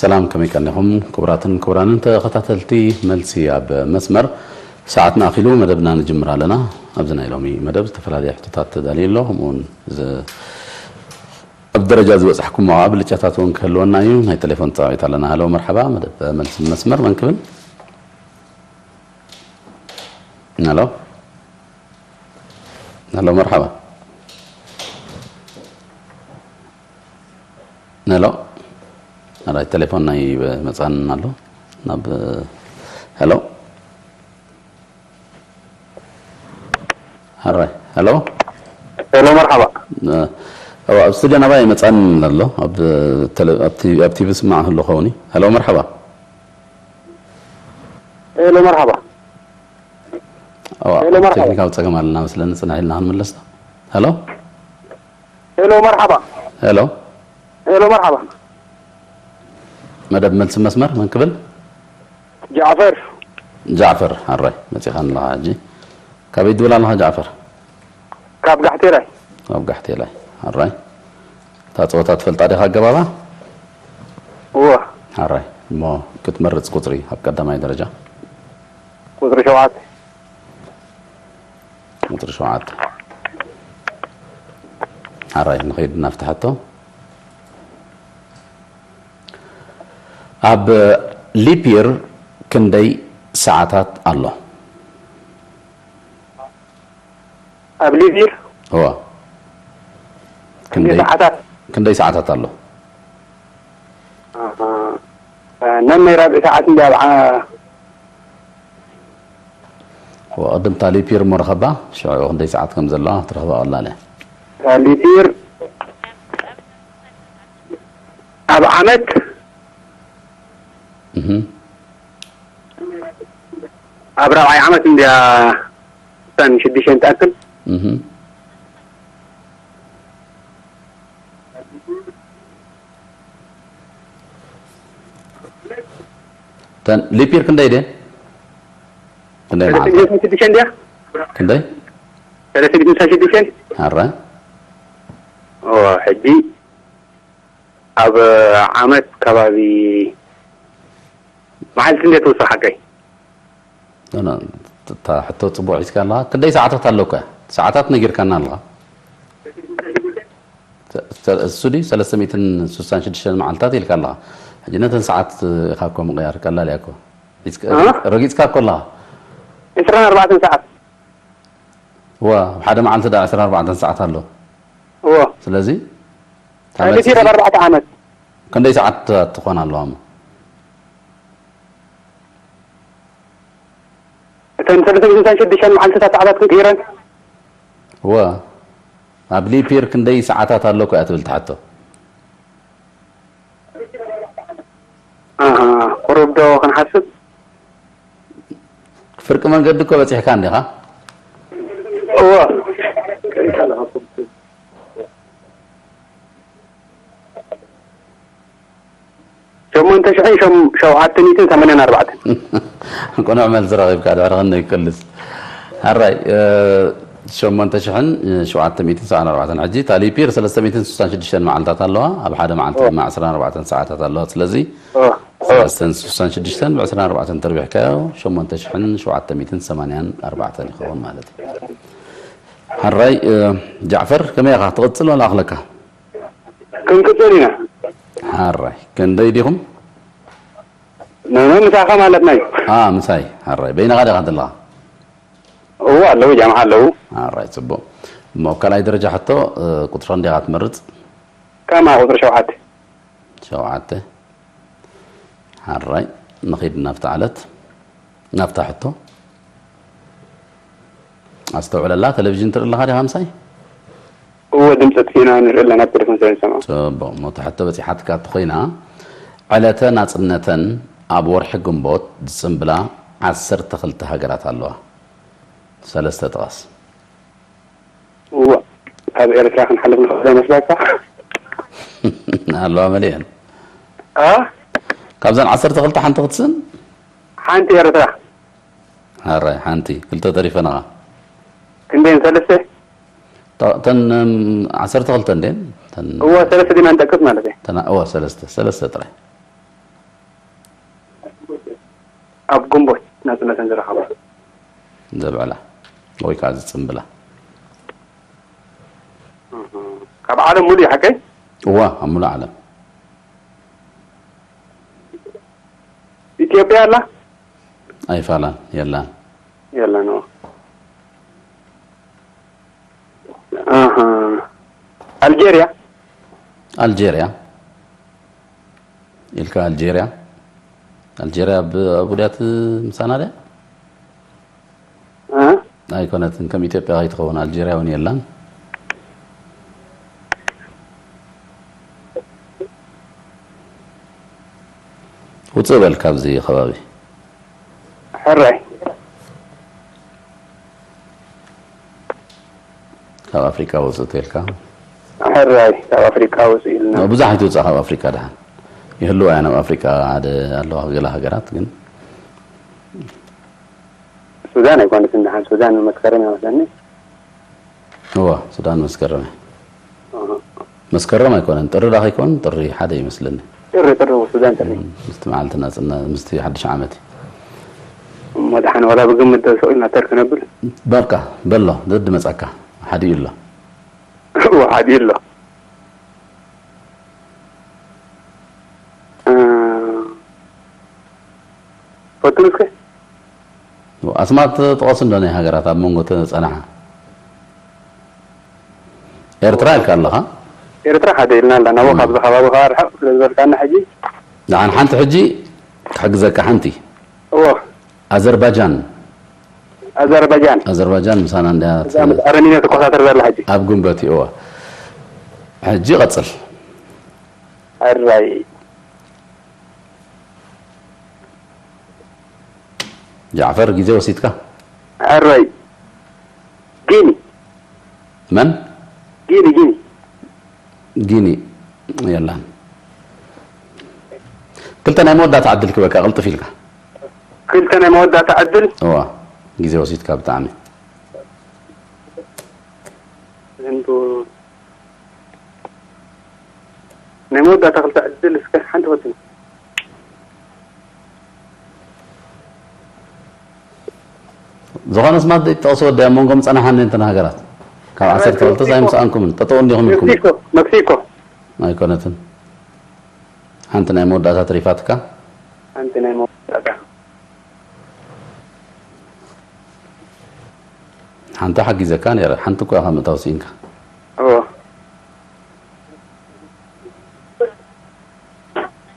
ሰላም፣ ከመይ ቀኒኹም ክቡራትን ክቡራንን ተኸታተልቲ መልሲ ኣብ መስመር? ሰዓትና ኣኺሉ መደብና ንጅምር ኣለና። ኣብዚ ናይ ሎሚ መደብ ዝተፈላለየ ሕቶታት ተዳልዩ ኣሎ። ከምኡ እውን ዝ-፣ ኣብ ደረጃ ዝበጻሕኩሞ ብልጫታት እውን ክህልወና እዩ። ናይ ቴሌፎን ጻዊት ኣለና። ሃሎ፣ መርሓባ፣ መደብ መልሲ መስመር መን ክብል? ሃሎ፣ ሃሎ፣ መርሓባ። ሄሎ። ኣራይ፣ ቴሌፎን ናይ መጻን ኣሎ። ናብ፣ ሄሎ። ኣራይ፣ ሄሎ። ሄሎ፣ መርሓባ። እ፣ ኣብ ስቱድዮ ናባይ መጻን ኣሎ። ኣብ ቴሌ-፣ ኣብ ቲ-፣ ኣብ ቲቪ ስማዕ ህሉ ኸውን እዩ። ሄሎ፣ መርሓባ። ሄሎ፣ መርሓባ። ኣዋ፣ ሄሎ፣ መርሓባ። ቴክኒካዊ ጸገም ኣለና መስለኒ፣ ጽንሕ ኢልና ክንምለስ። ሄሎ። ሄሎ፣ መርሓባ። ሄሎ። ሄሎ፣ መርሓባ። መደብ መልሲ መስመር መን ክብል? ጃዕፈር። ጃዕፈር፣ ኣራይ፣ መጺኻ ኣለኻ ሕጂ። ካበይ ትብል ኣለኻ ጃዕፈር? ካብ ጋሕቴላይ። ካብ ጋሕቴላይ፣ ኣራይ። እታ ጸወታ ትፈልጣ ዲኻ ኣገባባ? እወ። ኣራይ፣ እሞ ክትመርጽ ቁጽሪ ኣብ ቀዳማይ ደረጃ። ቁጽሪ ሸውዓተ። ቁጽሪ ሸውዓተ። ኣራይ፣ ንኸይድ ናብቲ ሕቶ። ኣብ ሊፕ ይር ክንደይ ሰዓታት ኣሎ? ኣብ ሊፕ ይር? እወ። ክንደይ ክንደይ ሰዓታት? ክንደይ ሰዓታት ኣሎ? ኣሃ። ነናይ ራብዒ ሰዓት እንዲ ኣብ ዓ-፣ ወ-፣ ቅድም እታ ሊፕ ይር እሞ ርኸባ፣ ሽዑ ክንደይ ሰዓት ከም ዘለዋ ክትረኽባ ቀላል እያ። እታ ሊፕ ይር ኣብ ዓመት እህ። ኣብ ራብዓይ ዓመት እንድያ ሱሳን ሽዱሽተን ትኣክል። እህ። ተን ሊፕ ይር ክንደይ ድየ? ክንደይ ሰለስተ መዓልቲ? ሚእትን ሽዱሽተን ድያ? ክንደይ? ሰለስተ ሚእትን ሽዱሽተን። ኣረ። ኦ፣ ሕጂ ኣብ ዓመት ከባቢ መዓልቲ እንዴት ትውስኽ ሓቀይ? ኖ፣ ኖ፣ እታ ሕቶ ጽቡቕ ሒዝካ ኣለኻ። ክንደይ ሰዓታት ኣለውካ? ሰዓታት ነጊርካና ኣለኻ። ሰ-፣ ሰ-፣ እሱ ድዩ ሰለስተ ሚእትን ስሳን ሽዱሽተን መዓልታት ኢልካ ኣለኻ። ሕጂ ነተን ሰዓት ኢኻ እኮ ምቕያር ቀላል እያ እኮ። ሪጽ-፣ እ? ረጊጽካ እኮ ኣለኻ። ዕስራን ኣርባዕተን ሰዓት። እወ፣ ኣብ ሓደ መዓልቲ ደኣ ዕስራን ኣርባዕተን ሰዓት ኣሎ። እወ። ስለዚ፣ እታ ናይ መልሲ ሊፕ ይር ኣብ ኣርባዕተ ዓመት። ክንደይ ሰዓት ትኾን ኣለዋ እሞ? እተን ሰለስተ ሚእትን ሽዱሽተን መዓልትታት ሰዓታት ክንቅይረን? እወ። ኣብ ሊፕ ይር ክንደይ ሰዓታት ኣሎ እኮ እያ ትብል ትሓቶ። ኣሃ፣ ቁሩብ ዶ ክንሓስብ? ፍርቂ መንገዲ እኮ በጺሕካ እንዲኻ? እወ። ሸሞንተ ሽሕን ሸም-፣ ሸውዓተ ሚእትን ሰማንያን ኣርባዕተን። ቅኑዕ መልሲ ረኺብካ፣ ድሕሪ ክንደይ ክቅልስ። ሕራይ፣ እ፣ ሸሞንተ ሽሕን ሸውዓተ ሚእትን ሰብዓን ኣርባዕተን። ሕጂ፣ እታ ሊፕ ይር ሰለስተ ሚእትን ስሳን ሽዱሽተን መዓልታት ኣለዋ፣ ኣብ ሓደ መዓልቲ ኦ። ድማ ዕስራን ኣርባዕተን ሰዓታት ኣለዋ። ስለዚ፣ ኦ፣ ኦ። ሰለስተን ስሳን ሽዱሽተን ብዕስራን ኣርባዕተን ተርቢሕካዮ፣ ሸሞንተ ሽሕን ሸውዓተ ሚእትን ሰማንያን ኣርባዕተን ይኸውን ማለት እዩ። ሕራይ፣ እ፣ ጃዕፈር፣ ከመይ ኢኻ? ትቕጽል ዋላ ኣኽለካ? ክንቅጽል ኢና። ሓራይ፣ ክንደይ ዲኹም? ኖ፣ ኖ፣ ምሳኻ ማለትና እዩ። ኣ፣ ምሳይ። ሓራይ፣ በይንኻ ዲኻ ዘለኻ? እወ፣ ኣለዉ፣ ጃምዓ ኣለዉ። ሓራይ፣ ጽቡቕ። እሞ፣ ኣብ ካልኣይ ደረጃ ሕቶ፣ እ፣ ቁጽሪ ክንደይ ኢኻ ትመርጽ? ከማ ቁጽሪ ሸውዓተ። ሸውዓተ። ሓራይ፣ ንኺድ ናብታ ዕለት፣ ናብታ ሕቶ። ኣስተውዕለላ፣ ቴሌቪዥን ትርኢ ኣለኻ ዲኻ ምሳይ? እወ፣ ድምፂ ኣጥፊእና ንርኢ ኣለና፣ ኣብ ቴሌፎን ስለ ንሰምዖ። ጽቡቕ፣ እሞ እታ ሕቶ በጺሓትካ እንተኾይና፣ ዕለተ ናጽነተን ኣብ ወርሒ ግንቦት ዝጽንብላ ዓሰርተ ክልተ ሃገራት ኣለዋ። ሰለስተ ጥቐስ። እወ፣ ካብ ኤርትራ ክንሓልፍ ንኽእል ዶ መስለካ? ኣለዋ መሊአን። ኣ? ካብዘን ዓሰርተ ክልተ ሓንቲ ክትስን? ሓንቲ ኤርትራ። ኣራይ፣ ሓንቲ፣ ክልተ ተሪፈናኻ። ክንደየን? ሰለስተ? ተ-፣ ተን፣ እም፣ ዓሰርተ ክልተ እንዴን? ተን እወ፣ ሰለስተ ዲና ንጠቅስ ማለት እየ። ተና-፣ እወ፣ ሰለስተ፣ ሰለስተ ጥራይ። ኣብ ግንቦት ናጽነተን ዝረኸባ። ዘብዕላ ወይ ከዓ ዝጽምብላ። ካብ ዓለም ሙሉእ ሓቀይ? እዋ፣ ኣብ ሙሉእ ዓለም። ኢትዮጵያ ኣላ? ኣይፋላን፣ የላን። የላን። ኣልጄርያ? ኣልጄርያ ኢልካ ኣልጄርያ ኣልጄርያ ብቡዳት ምሳና ድያ? ኣይኮነትን፣ ከም ኢትዮጵያ ከይትኸውን። ኣልጄርያ እውን የላን። ውፅእ በል ካብዚ ከባቢ። ሕራይ ካብ ኣፍሪቃ ውፅእ ተልካ። ሕራይ ካብ ኣፍሪቃ ውፅእ ኢልና። ብዙሓት ይውፃእ ካብ ኣፍሪቃ። ደሓን ይህልዋ እያ ናብ ኣፍሪቃ ሓደ ኣለዋ ገለ ሃገራት ግን። ሱዳን ኣይኮነትን። ደሓን ሱዳን መስከረም እያ መስለኒ። እዋ ሱዳን መስከረም እያ። መስከረም ኣይኮነን፣ ጥሪ ዳ ከይኮን ጥሪ ሓደ ይመስለኒ። ጥሪ ጥሪ ሱዳን ጥሪ ምስቲ መዓልቲ ናጽነት ምስቲ ሓድሽ ዓመት። እሞ ደሓን ዋላ ብግምት ዶ ሱቕ ኢልና ተር ክነብል። በቃ በሎ ዘዲ መጻካ ሓዲኡ ኣሎ። እዎ ሓዲኡ ኣሎ። ፈትኑ እስከ ኣስማት ጥቐስ እንዶ ናይ ሃገራት ኣብ መንጎ ተጸናሓ። ኤርትራ ኢልካ ኣለኻ? ኤርትራ ሓደ ኢልና ኣለና። እዎ ካብዚ ከባቢ ከዓ ርሕቕ ስለ ዝበልካና ሕጂ። ደሓን ሓንቲ ሕጂ ክሕግዘካ ሓንቲ። እዎ ኣዘርባጃን ኣዘርባጃን ኣዘርባጃን ምሳና እንድያ እዛ ምስ ኣረሚንያ ትቆሳተር ዘላ ሕጂ። ኣብ ጉንበት እዎ። ሕጂ ቀጽል። ኣራይ ጃዕፈር ግዜ ወሲድካ። ኣራይ ጊኒ መን? ጊኒ ጊኒ ጊኒ የላን። ክልተ ናይ መወዳእታ ዕድል ክበካ ቅልጥፍ ኢልካ። ክልተ ናይ መወዳእታ ዕድል። እዋ ግዜ ወሲድካ ብጣዕሚ። ዝንቡ ናይ መወዳእታ ክልተ ዕድል እስከ ሓንቲ ፈትኑ። ዝኾነ ስማት ዘይትጠቕሱ ወዲ ኣብ መንጎም ጸናሓኒ እንተን ሃገራት ካብ ዓሰርተ ክልተ ኣይምስኣንኩምን ጠጠው እንዲኹም ኢልኩም። መክሲኮ መክሲኮ ኣይኮነትን። ሓንቲ ናይ መወዳእታ ተሪፋትካ። ሓንቲ ናይ መወዳእታ ሓንቲ ሓጊዘካ ነይረ፣ ሓንቲ እኮ ኢኻ ምእታው ስኢንካ። እዎ።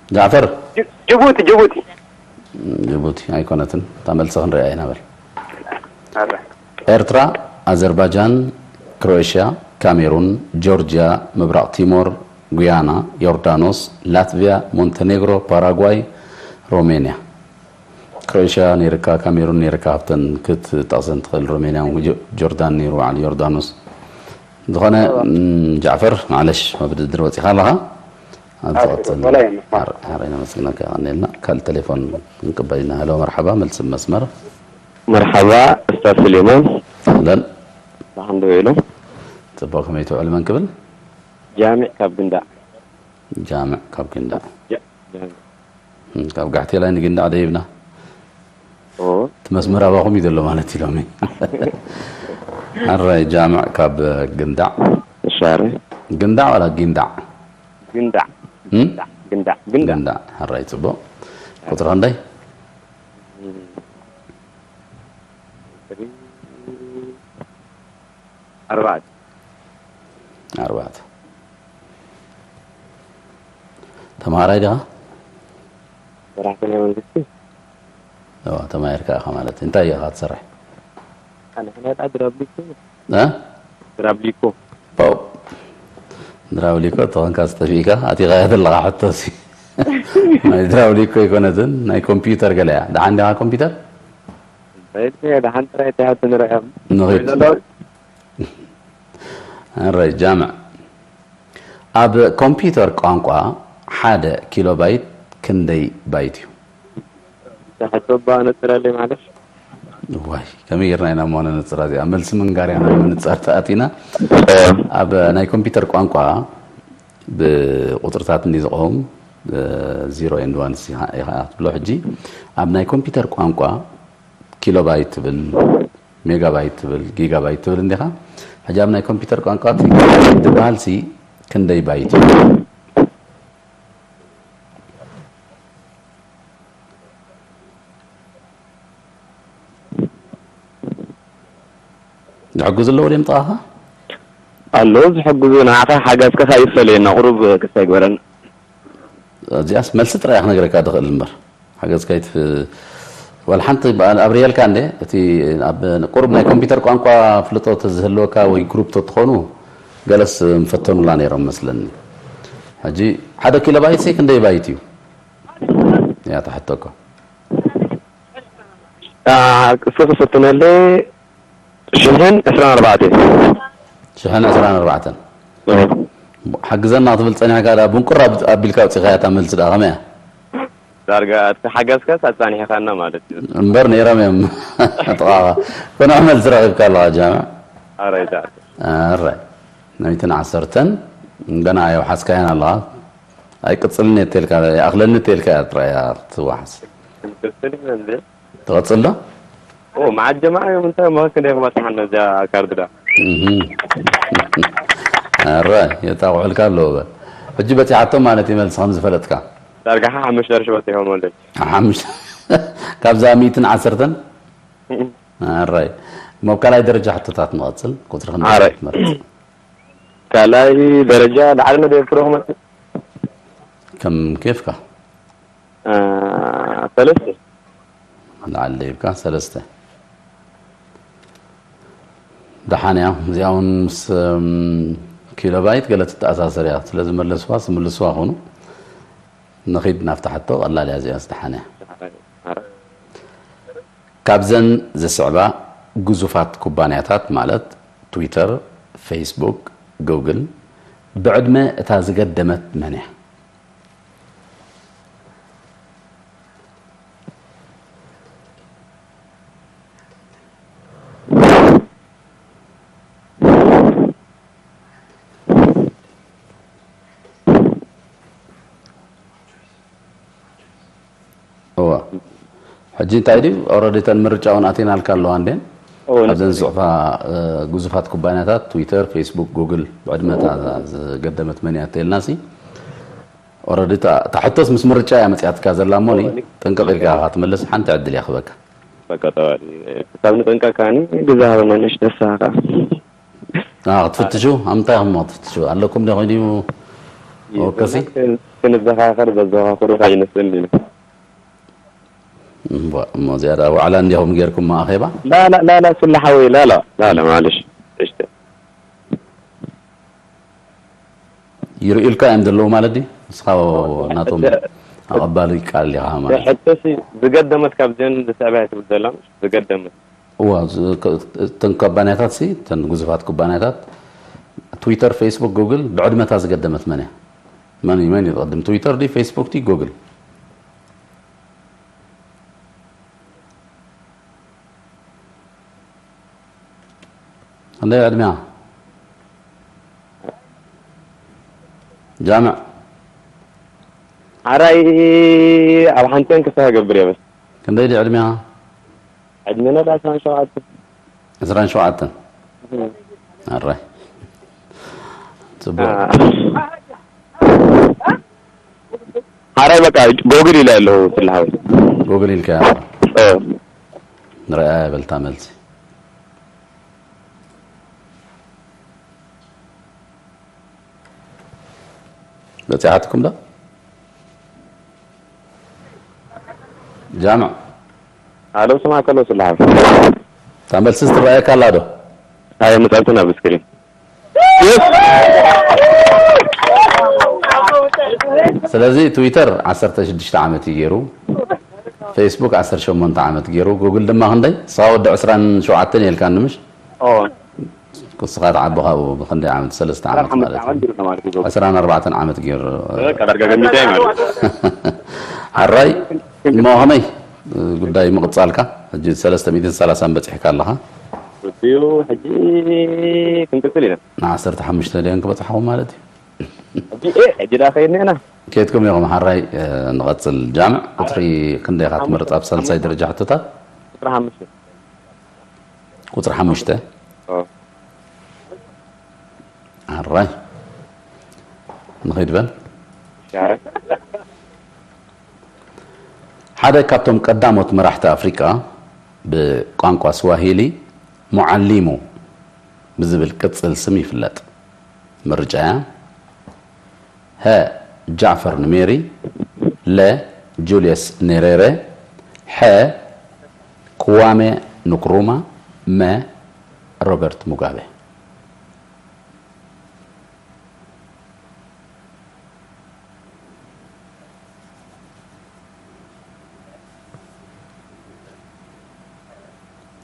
ጃዕፈር። ጅ- ጅቡቲ፣ ጅቡቲ። ጅቡቲ ኣይኮነትን። እታ መልሲ ክንሪኣ ኢና በል። ኣረ። ኤርትራ፣ ኣዘርባጃን፣ ክሮኤሽያ፣ ካሜሩን፣ ጆርጅያ፣ ምብራቕ ቲሞር፣ ጉያና፣ ዮርዳኖስ፣ ላትቪያ፣ ሞንተኔግሮ፣ ፓራጓይ፣ ሮሜንያ። ክሮኤሽያ ነይርካ፣ ካሜሩን ነይርካ፣ ካብተን ክትጠቕሰን ትኽእል፣ ሮሜንያ፣ ጆ- ጆርዳን ነይሩ፣ በዓል ዮርዳኖስ። ዝኾነ ም፣ ጃዕፈር ማዕለሽ ኣብ ውድድር ወፂኻ ኣለኻ። ኣብ ዝቐፅል ሓራይ ነመስግነካ፣ የቐንየልና። ካልእ ቴሌፎን ክንቅበል ኢና። ሄሎ መርሓባ፣ መልሲ መስመር። መርሓባ ኡስታዝ ስሌማን። ኣህለን። ደሓን ዶ ውዒሉ? ፅቡቕ፣ ከመይ ትውዕል? መን ክብል? ጃሚዕ ካብ ግንዳዕ። ጃምዕ ካብ ግንዳዕ። ጃ- ጃ- እም፣ ካብ ጋሕቴላይ ንግንዳዕ ደይብና። ኦ። እቲ መስመር ኣባኹም እዩ ዘሎ ማለት እዩ ሎሚ። ሕራይ ጃምዕ ካብ ግንዳዕ። እሺ፣ ኣረ። ግንዳዕ ዋላ ጊንዳዕ? ግንዳዕ። እም? ግንዳዕ። ግንዳዕ። ግንዳዕ። ሕራይ ጽቡቕ። ቁጽሪ ክንደይ? ኣርባዕተ። ኣርባዕተ። ተምሃራይ ዲኻ? ሰራሕተኛ መንግስቲ። እዋ፣ ተማሂርካ ኢኻ ማለት እዩ። እንታይ ኢኻ ትሰርሕ? ኣነ ሕነጣ ድራብሊኮ። እ? ድራብሊኮ። ፓው። ድራብሊኮ ተኾንካ ዝተፊእካ ኣቲኻያ ዘለኻ ሕቶ ሲ። ናይ ድራብሊኮ ኣይኮነትን፣ ናይ ኮምፒውተር ገለ እያ። ደሓን ዲኻ ኮምፒውተር? እንታይ ኢልካዮ? ደሓን ጥራይ እንታይ ትንርኦም? ንኺድ። ኣረ ጃምዕ፣ ኣብ ኮምፒውተር ቋንቋ ሓደ ኪሎባይት ክንደይ ባይት እዩ? ሕቶ እባ ነፅረለይ ማለት። ዋይ፣ ከመይ ጌርና ኢና እሞ ነንፅራ እዚኣ? መልሲ ምንጋር እያ ናብ ምንፃር ተኣቲና። ኣብ ናይ ኮምፒውተር ቋንቋ ብቁፅርታት እንዲ ዝቐውም ዚሮ ኤንድ ዋን ኢኻ ኢኻ ትብሎ። ሕጂ ኣብ ናይ ኮምፒውተር ቋንቋ ኪሎባይት ትብል፣ ሜጋባይት ትብል፣ ጊጋባይት ትብል እንዲኻ። ሕጂ ኣብ ናይ ኮምፒውተር ቋንቋ እቲ ኪሎባይት ዝበሃል ሲ ክንደይ ባይት እዩ? ዝሕግዙ ኣለዉ ድዮም ጥቓኻ? ኣሎ ዝሕግዙ፣ ንዓኻ ሓጋዝካ ከኣ ይፈለየና፣ ቁሩብ ክስታይ ግበረና። እዚኣስ መልሲ ጥራይ እያ ክነግረካ ድኽእል እምበር፣ ሓገዝካ ይትፍ-፣ ዋላ ሓንቲ በ-፣ ኣብርየልካ እንዴ፣ እቲ ኣብ ቁሩብ ናይ ኮምፒውተር ቋንቋ ፍልጦት ዝህልወካ ወይ ግሩፕ ተትኾኑ፣ ገለስ ምፈተኑላ ነይሮም መስለኒ። ሕጂ ሓደ ኪሎባይት ሲ ክንደይ ባይት እዩ? እያ ትሕተኮ። አ፣ ቅጽ ክፍትነለይ ሽሕን ዕስራን ኣርባዕተን። ሽሕን ዕስራን ኣርባዕተን። እህ። ሓግዘና ክትብል ጸኒሕካ ደኣ፣ ብንቁር ኣብ-፣ ኣቢልካ ኣውጺኻያ እታ መልሲ ደኣ፣ ከመይ እያ? ዳርጋ እቲ ሓገዝካስ ኣጻኒሕካና ማለት እዩ። እምበር ነይሮም እዮም ጥቓኻ። ቅኑዕ መልሲ ረኺብካ ኣለኻ ጃምዕ። ኣራይ፣ ዳኣ። ኣራይ። ናይትን ዓሰርተን ገና ኣየውሓስካያን ኣለኻ። ኣይቅጽልን እየ ተልካ፣ ይኣኽለኒ ተልካ እያ ጥራይ እያ ክትወሓስ። ክንቅጽል ኢና እንዴ? ትቐጽል ዶ? ኦ፣ መዓት ጀማዓ እዮም፣ እንታይ እሞ ክንደይ ክበጽሓና እዚኣ ካርድ ዳ? እህ። ኣረ፣ የጣቕዑልካ ኣለዉ በል። ሕጂ በጺሓቶም ማለት እዩ መልሲ ከም ዝፈለጥካ። ዳርጋ ሓሙሽተ ቅርሺ በጺሖም ኣለዉ። ሓሙሽተ፣ ካብዛ ሚእትን ዓሰርተን? እህ። ኣራይ። እሞ ኣብ ካልኣይ ደረጃ ሕቶታት ንቐጽል። ቁጽሪ ክንደይ ኣራይ። ትመርጽ? ካልኣይ ደረጃ ላዕሊ ነደ ክረኹመት? ከም ኬፍካ። አ፣ ሰለስተ። ላዕሊ ደይብካ ሰለስተ። ደሓን እያ። እዚኣ እውን ምስ፣ እም፣ ኪሎባይት ገለ ትተኣሳሰር እያ። ስለ ዝመለስዋ፣ ዝምልስዋ ኾኑ። ንኺድ ናብታ ሕቶ፣ ቀላል እያ እዚኣስ፣ ደሓን እያ። ካብዘን ዝስዕባ ግዙፋት ኩባንያታት ማለት ትዊተር፣ ፌስቡክ፣ ጉግል፣ ብዕድመ እታ ዝገደመት መን እያ? እዋ። ሕጂ እንታይ ድዩ? ኦረዲ እተን ምርጫ እውን ኣቴናልካ ኣለዋ እንዴን? እወ፣ ኣብዘን ንሱ ዝጽሑፋ፣ እ፣ ግዙፋት ኩባንያታት ትዊተር፣ ፌስቡክ፣ ጉግል ብዕድመ እታ ዝገደመት መን እያ ተይልናሲ? ኦረዲ እታ፣ እታ ሕቶስ ምስ ምርጫ እያ መጽያትካ ዘላ እሞ፣ እወ፣ ጥንቅቕ ኢልካ ኢኻ ትመልስ፣ ሓንቲ ዕድል እያ ክበካ። በቃ ጠዋሊ፣ ክሳብ ንጥንቀቃኒ ግዛ ሃበና ንእሽቶ ንስኻ ከኣ። አ፣ ክትፍትሹ? ኣብ ምንታይ ኢኹም ክትፍትሹ? ኣለኩም ዶ ኮይኑ መወከሲ? ክን-፣ ክንዘኻኸር ዘዘኻኽሩኻ ይመስለኒ። እምቧ፣ እሞ ዝያዳ ዋዕላ እንዲኹም ጌርኩም ኣኼባ? ላ፣ ላ፣ ላ፣ ላ፣ ስለ ሓወይ፣ ላ፣ ላ፣ ላ፣ ላ፣ ማለሽ። እሽተ። ይርእዩልካ እዮም ዘለዉ ማለት ድዩ? ንስኻ ናቶም ኣቐባሊ ቃል ኢኻ ማለት። ሕቶሲ ዝገደመት ካብዘን ዝስዕባ እያ ትብል ዘላ፣ ዝገደመት። እዋ፣ ዝ-፣ ክ-፣ እተን ኩባንያታት ሲ፣ እተን ግዙፋት ኩባንያታት፣ ትዊተር፣ ፌስቡክ፣ ጉግል፣ ብዕድመታ ዝገደመት መን እያ? መን እዩ፣ መን እዩ ዝቐድም? ትዊተር ድዩ፣ ፌስቡክ ድዩ፣ ጉግል? ክንደይ ዕድመያ? ጃምዕ። ሓራይ ኣብ ሓንተን ክስተ ገብር እየ በስ። ክንደይ ድዩ ዕድመያ? ዕድመና ዳ ዕስራን ሸውዓተን። ዕስራን ሸውዓተን? እም። ኣራይ። ጽቡቕ። አ። ሓራይ በቃ ጎግል ኢለ ኣለኹ ስለ ሓወይ። ጎግል ኢልካያ? እ። ንረኣያ በልታ መልሲ። በጺሓትኩም ዶ? ጃምዕ። ኣለው ስማዕ ከሎ ስለ ሓወይ። እታ መልሲ ትረኣየካ ኣላ ዶ? ኣየ መጻእትን ኣብ ስክሪን። ስለዚ ትዊተር ዓሰርተ ሽዱሽተ ዓመት እዩ ገይሩ፣ ፌስቡክ ዓሰርተ ሸሞንተ ዓመት ገይሩ፣ ጉግል ድማ ክንደይ? ንስኻ ወዲ ዕስራን ሸውዓተን የልካኒ ምሽ? ኦ። ንስኻ ትዓቢ ካብኡ ብኽንደይ ዓመት? ሰለስተ ዓራት ዓመት ዓመት ማለት ዓመት እዩ። ገይሩ ተማሪኹ ጉግል። ዕስራን ኣርባዕተን ዓመት ገይሩ። እ፣ ቀዳር ገገሚታ እዩ ማለት። ሓራይ፣ እሞ ከመይ ጉዳይ ምቕጻልካ? ሕጂ ሰለስተ ሚእትን ሰላሳን በጺሕካ ኣለኻ። እዩ፣ ሕጂ ክንቅጽል ኢና። ንዓሰርተ ሓሙሽተ ድዮን ክበጽሓኹም ማለት እዩ? ሕጂ፣ ኤ፣ ሕጂ ደኣ ከይድና ኢና። ከየትኩም ኢኹም? ሓራይ፣ እ፣ ንቐጽል። ጃምዕ፣ ቁጽሪ ክንደይ ኢኻ ትመርጽ ኣብ ሳልሳይ ደረጃ ሕቶታት? ቁጽሪ ሓሙሽተ። ቁጽሪ ሓሙሽተ? ኦ። ሓራይ። ንኸይድ በል። ሻረ። ሓደ ካብቶም ቀዳሞት መራሕቲ ኣፍሪቃ ብቋንቋ ስዋሂሊ ሙዓሊሙ ብዝብል ቅጽል ስም ይፍለጥ። ምርጫ እያ። ሀ፣ ጃዕፈር ንሜሪ፣ ለ፣ ጁልየስ ኔሬረ፣ ሐ፣ ክዋሜ ንክሩማ፣ መ፣ ሮበርት ሙጋቤ።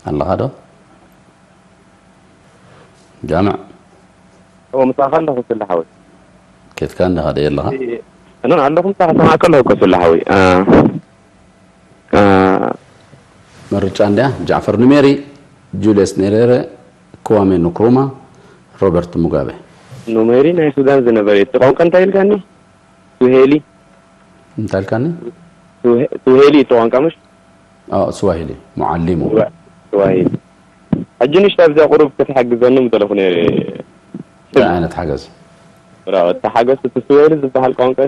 ኣለኻ ዶ? ጃምዕ። እዎ፣ ምሳኻ ኣለኹ፣ ስለ ሓወይ። ኬትካ እንዲኻ ደየ ኣለኻ? እኖን ኣለኹ፣ ምሳኻ ሰማዕካ ኣለኹ እኮ፣ ስለ ሓወይ። አ፣ አ፣ ምርጫ እንድያ፣ ጃዕፈር ኑሜሪ፣ ጁልየስ ኔሬረ፣ ክዋሜ ንክሩማ፣ ሮበርት ሙጋቤ። ኑሜሪ ናይ ሱዳን ዝነበረ እዩ። እቲ ቋንቋ እንታይ ኢልካኒ? ስውሄሊ። እንታይ ኢልካኒ? ስውሄ-፣ ስውሄሊ እቲ ቋንቋ ምሽ? ኣዎ፣ ስዋሂሊ፣ ሙዓሊሙ። ስዋ-፣ ስዋሂሊ። ሕጂ ንሽታ ብዛ ቁሩብ ክትሓግዘኒ ምደለኹ ነይረ። እንታይ ዓይነት ሓገዝ? ብራ፣ እቲ ሓገዝ እቲ ስዋሂሊ ዝበሃል ቋንቋ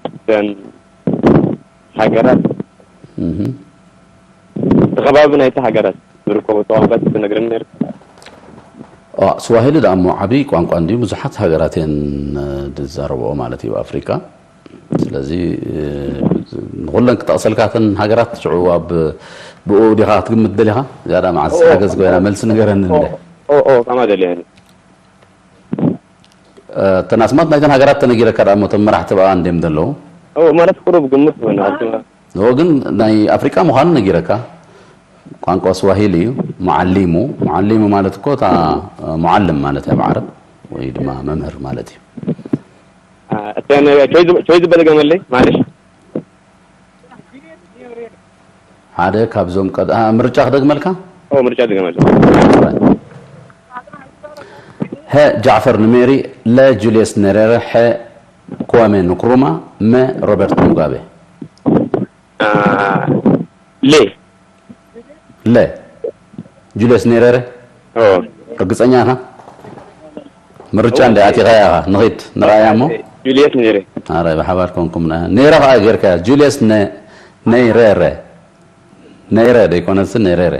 እተን ሃገራት፣ እህ። እቲ ከባቢ ናይቲ ሃገራት ዝርከቡ ቋንቋ ትነግረኒ ነይርካ? ኦ፣ ስዋሂሊ ደኣ እሞ ዓብዪ ቋንቋ እንድዩ፣ ብዙሓት ሃገራት እየን፣ እ፣ ዝዛረብኦ ማለት እዩ፣ ኣፍሪቃ። ስለዚ፣ እ፣ ንኹለን ክጠቕሰልካ እተን ሃገራት ሽዑ ኣብ ብኡ ዲኻ ክትግምት ደሊኻ? ዝያዳ መዓስ ኦ፣ ሓገዝ ኮይና ኦ፣ መልሲ ንገረኒ ኦ፣ እንደ። ኦ፣ ኦ፣ ከማ ደልያኒ። እ፣ እተን ኣስማት ናይተን ሃገራት ተነጊረካ ደኣ እሞ እቶም መራሕቲ ብኣ እንድዮም ዘለዉ? ኦ፣ ማለት ቁሩብ ግምት ኮይኑ፣ ኣብቲ ኦ፣ ግን ናይ ኣፍሪቃ ምዃኑ ነጊረካ። ቋንቋ ስዋሂሊ እዩ። ሙዓሊሙ፣ ሙዓሊሙ ማለት እኮ እታ፣ እ፣ ሙዓልም ማለት እያ ብዓረብ፣ ወይ ድማ መምህር ማለት እዩ። አ፣ እተን ቾይ ዝብ-፣ ቾይ ዝበለ ገመለይ፣ ማለሽ። ሓደ ካብዞም ቀድ-፣ አ፣ ምርጫ ክደግመልካ? ኦ፣ ምርጫ ድገመልካ። ሀ ጃዕፈር ንሜሪ፣ ለ ጁልየስ ነሬረ፣ ሐ ክዋሜ ንክሩማ፣ መ ሮበርት ሙጋቤ። አ፣ ሌ። ለ ጁልየስ ኔሬረ? ኦ። ርግጸኛ ኢኻ? ምርጫ ኦ፣ እንደ ኦኬ። ኣቲኻያ ኢኻ። ንኺድ፣ ንርኣያ እሞ። ጁልየስ ኔሬ። ኣረ፣ ብሓባር ኮንኩም ና-፣ ኔረ ኸኣ ጌርካያ። ጁልየስ ነ-፣ ነይሬረ። ነይረ ደይኮነስ ኔሬረ።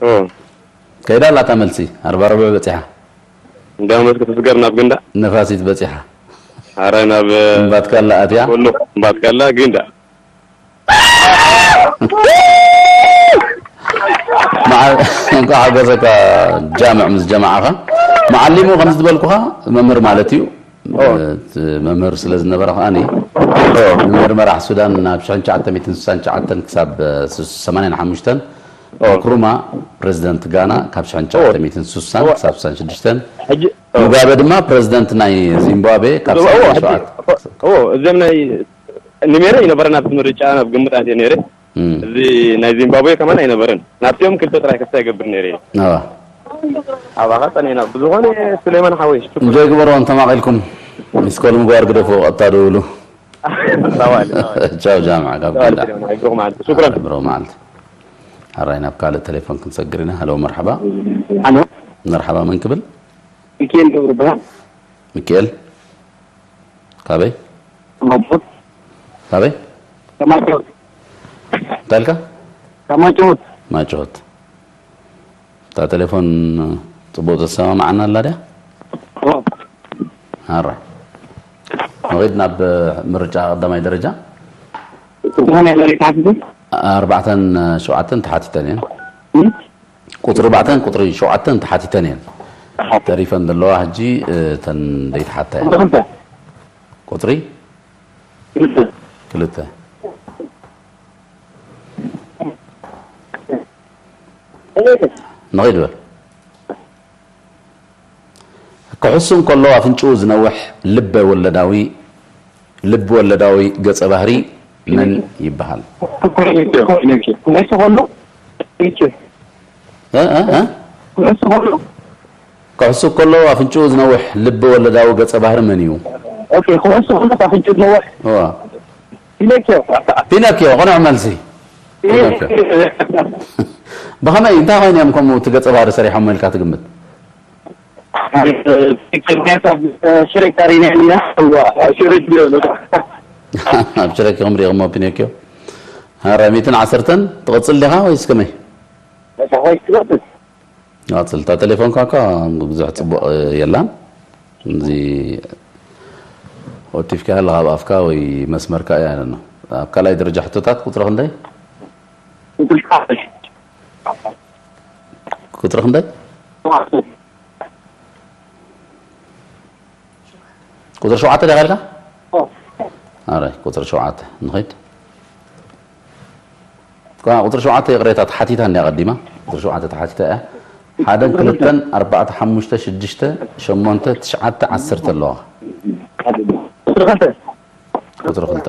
ኦ። ከይዳ ኣላ እታ መልሲ። ኣርባ ርብዑ በጺሓ። እንዳ መስክ ትስገር ናብ ግንዳ? ነፋሲት በጺሓ። ኣረ፣ ናብ እምባትካላ ኣትያ? ኩሉ እምባትካላ ግንዳ። መዓ-፣ እንኳዕ ሓጎሰካ ጃምዕ ምስ ጀማዓኻ። መዓሊሙ ከም ዝበልኩኻ መምህር ማለት እዩ። ኦ። እቲ መምህር ስለ ዝነበረ ከኣኒ ኦ። ንመምህር መራሕ ሱዳን ናብ ሽሕን ትሽዓተ ሚእትን ስሳን ትሽዓተን ክሳብ ሰማንያን ሓሙሽተን፣ ኦ። ንክሩማ ፕሬዚደንት ጋና ካብ ሽሕን ትሽዓተ ሚእትን ስሳን ኦ። ክሳብ ስሳን ሽዱሽተን፣ ሕጂ፣ ኦ። ሙጋበ ድማ ፕሬዚደንት ናይ ዚምባብዌ ካብ ኦ፣ ሰማንያን ሸውዓተ ኦ፣ ኦ፣ እዚኦም ናይ ንሜረ ይነበረ ናብቲ ምርጫ ናብ ግምት ኣትየ ነይረ። እም። እዚ ናይ ዚምባብዌ ከማን ኣይነበረን። ናብቲኦም ክልተ ጥራይ ከስታ ይገብር ነይረ። ኣዋ። ኣባኻ ጸኒሕና። ብዝኾነ ሱሌማን ሓወይ፣ ሽኩር። እንጆይ ግበሮ፣ እንተማቒልኩም ሚስኮል ምግባር ግደፉ፣ ቀጥታ ደውሉ። ጸዋሊ፣ ጸዋሊ። ቻው ጃምዓ፣ ካብ ጸዋሊ፣ ኪንዳ። ሱሌማን፣ ብሩኽ መዓልቲ። ሹክራን። ብሩኽ መዓልቲ። ሕራይ ናብ ካልእ ቴሌፎን ክንሰግር ኢና። ሃሎ፣ መርሓባ። ሃሎ። መርሓባ፣ መን ክብል? ሚካኤል ገብሩ ይበሃል። ሚካኤል? ካበይ? ከማይ ጭሆት። ካበይ? ከማይ ጭሆት። እንታይ ኢልካ? ከማይ ጭሆት። ከማይ ጭሆት። እታ ቴሌፎን ጽቡቕ ተሰማምዓና ኣላ ድያ? ኦ። ኣራ። ንኺድ ናብ ምርጫ ቀዳማይ ደረጃ። ዝኾነ መሬት ሓፊዙ? ኣርባዕተን ሸውዓተን ተሓቲተን እየን። እም? ቁጽሪ ኣርባዕተን ቁጽሪ ሸውዓተን ተሓቲተን እየን። ተሓተ። ተሪፈን ዘለዋ ሕጂ፣ እ፣ እተን ዘይተሓታ እየን። ቁጽሪ ክልተ። ቁጽሪ? ክልተ። ክልተ። ንኺድ በል። ክሕሱ እንከሎ ኣፍንጭኡ ዝነውሕ ልበ ወለዳዊ፣ ልቢ ወለዳዊ ገጸ ባህሪ መን ይበሃል? ኩዕሱ ከሎ፣ እ፣ እ፣ እ? ኩዕሱ ከሎ፣ ኩዕሱ ከሎ ኣፍንጭኡ ዝነውሕ ልቢ ወለዳዊ ገጸ ባህሪ መን እዩ? ኦኬ፣ ኩዕሶ ከሎ ካብ ሕጂ ነዋሕ እዋ። ፒኖክዮ። ፒኖክዮ፣ ቅኑዕ መልሲ። ፒኖክዮ። ብኸመይ፣ እንታይ ኮይኖም ከምኡ እቲ ገጸ ባህሪ ሰሪሖም ኢልካ ትግምት? ፒኖክዮ ካብ ሽሬክ ታሪና ኢና። እዋ፣ ሽሬክ ቢሆን። ኣብ ሽሬክ ኢኹም ሪኢኹሞ ፒኖክዮ? ሃራ፣ ሚእትን ዓሰርተን ትቕጽል ዲኻ ወይስ ከመይ? በቃ፣ ወይ ትቐጽል። ይቐጽል። እታ ቴሌፎንካ እኳ ብዙሕ ጽቡቕ የላን። እዚ ወቲፍካ ኣለኻ ኣብ ኣፍካ ወይ መስመርካ እያ ኣለና። ኣብ ካልኣይ ደረጃ ሕቶታት ቁጽሪ ክንደይ? ቁጽሪ ሸውዓተ። ቁጽሪ ክንደይ? ቁጽሪ ሸውዓተ ዲኻ ኢልካ? ኦ። ኣረ፣ ቁጽሪ ሸውዓተ ንኸይድ። እኳ ቁጽሪ ሸውዓተ ይቕሬታ ተሓቲታ እንድያ ቀዲማ። ቁጽሪ ሸውዓተ ተሓቲታ እያ። ሓደን ክልተን ኣርባዕተ ሓሙሽተ ሽዱሽተ ሸሞንተ ትሽዓተ ዓሰርተ ኣለዋ። ቁጽሪ ክልተ። ቁጽሪ ክልተ።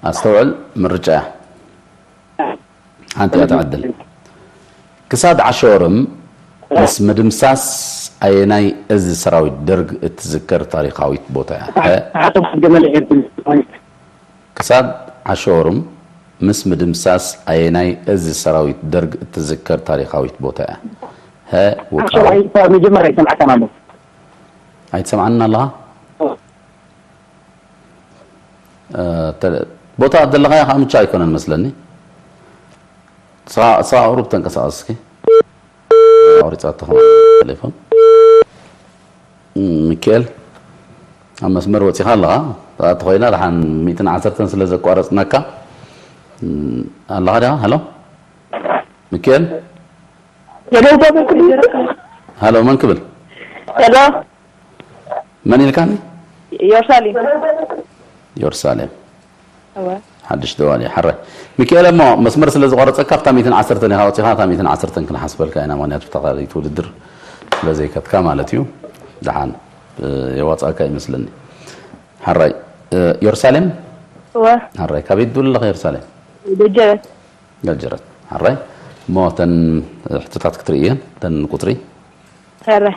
ኣስተውዕል፣ ምርጫ እያ። ሓንቲ እያ ትዕድል። ክሳድ ዓሾርም ምስ ምድምሳስ ኣየናይ እዝ ሰራዊት ደርግ እትዝከር ታሪኻዊት ቦታ እያ? ሀ፣ ክሳድ ዓሾርም ምስ ምድምሳስ ኣየናይ እዝ ሰራዊት ደርግ እትዝከር ታሪኻዊት ቦታ እያ? ሀ፣ ውቃው። መጀመርያ ይሰምዓካ ኣሎ። ኣይትሰምዓንን ኣለኻ? እ፣ ተ-፣ ቦታ ዘለኻዮ ከዓ ምቹ ኣይኮነን መስለኒ። ስኻ፣ ስኻ ቁሩብ ተንቀሳቐስ እስኪ። ኣውሪጻቶ ቴሌፎን። እም፣ ሚካኤል፣ ኣብ መስመር ወጺኻ ኣለኻ። ተኾይና ደሓን ሚእትን ዓሰርተን ስለ ዘቋረጽናካ። እም፣ ኣለኻ ዲኻ? ሃሎ? ሚካኤል? ሄሎ፣ ሃሎ፣ መን ክብል? ሄሎ። መን ኢልካኒ? ኢየሩሳሌም። ኢየሩሳሌም። እወ። ሓድሽ ደዋሊ፣ ሓራይ። ሚካኤል፣ እሞ መስመር ስለ ዝቆረጸካ፣ ኣብታ ሚእትን ዓሰርተን ኢኻ ወጺኻ፣ እታ ሚእትን ዓሰርተን ክንሓስበልካ ኢና፣ ምኽንያቱ ተኻሪት ውድድር ስለ ዘይከትካ ማለት እዩ። ደሓን፣ እ፣ የዋጽኣካ ይመስለኒ። ሓራይ፣ እ፣ ኢየሩሳሌም? እወ። ሓራይ፣ ካበይ ትድውል ኣለኻ ኢየሩሳሌም? ደጀበት። ገጀረት። ሓራይ። እሞ እተን ሕቶታት ክትርኢ እየን፣ እተን ቁጽሪ። ሓራይ።